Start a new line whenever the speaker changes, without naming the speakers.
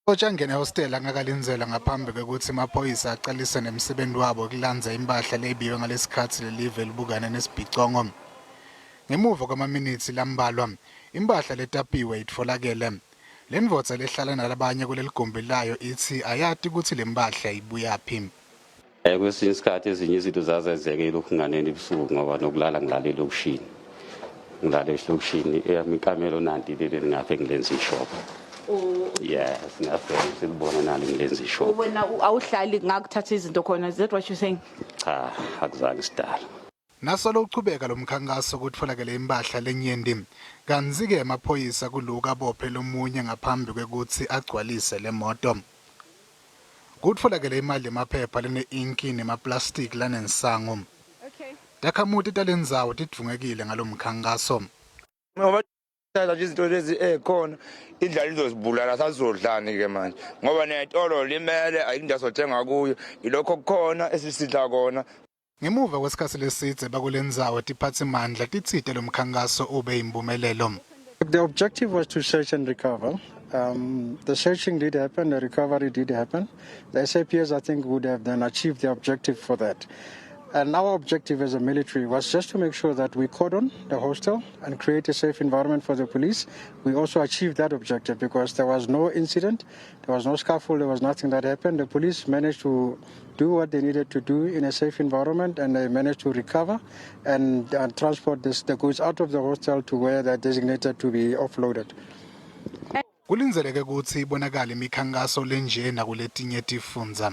Emasotja angene ehostela angakalindzela ngaphambi kwekutsi emaphoyisa acalise nemsebenti wabo wekulandza imphahla lebiwe ngalesikhatsi lelive libukane nesibhicongo. Ngemuva kwemaminitsi lambalwa, imphahla letapiwe itfolakele. Lendvodza lehlala nalabanye kuleligumbi layo itsi ayati kutsi lemphahla ibuyaphi.
Kwesinye isikhathi ezinye izinto zazenzeke elokhu nganeni ebusuku, ngoba nokulala ngilala elokishini, ngilala elokishini. Eyami ikamelo nanti leli ngapha engilenza ishop. Yes, ngafe silibona nali ngilenza ishop.
Wena awuhlali ngakuthatha izinto khona, is that what you're saying?
Cha, akuzange sidala.
Nasolo uchubeka lomkhankaso kutfolakele imphahla lenyenti. Kantsi-ke emaphoyisa kuluka abophe lomunye ngaphambi kwekutsi agcwalise lemoto. Kutfolakele imali yemaphepha lene-inki nemaplastiki lanensangu. Takhamuti talendzawo tidvungekile ngalomkhankaso.
Ngoba nje izinto lezi ekhona, indlala izosibulala. Sasizodlani ke manje, ngoba netolo limele, ayikho indawo sothenga kuyo, ilokho kukhona esisidla kona.
Ngemuva kwesikhatsi lesidze bakulendzawo, tiphatsimandla titsite lomkhankaso ube impumelelo.
The objective was to search and recover. The searching did happen, the recovery did happen. The SAPS, I think, would have then achieved the objective for that. And our objective as a military was just to make sure that we cordon the hostel and create a safe environment for the police. We also achieved that objective because there was no incident, there was no scuffle, there was nothing that happened. The police managed to do what they needed to do in a safe environment, and they managed to recover and transport the goods out of the hostel to where they're designated to be offloaded.
Kulindzeleke kutsi ibonakale imikhankaso lenjena kuletinye tifundza.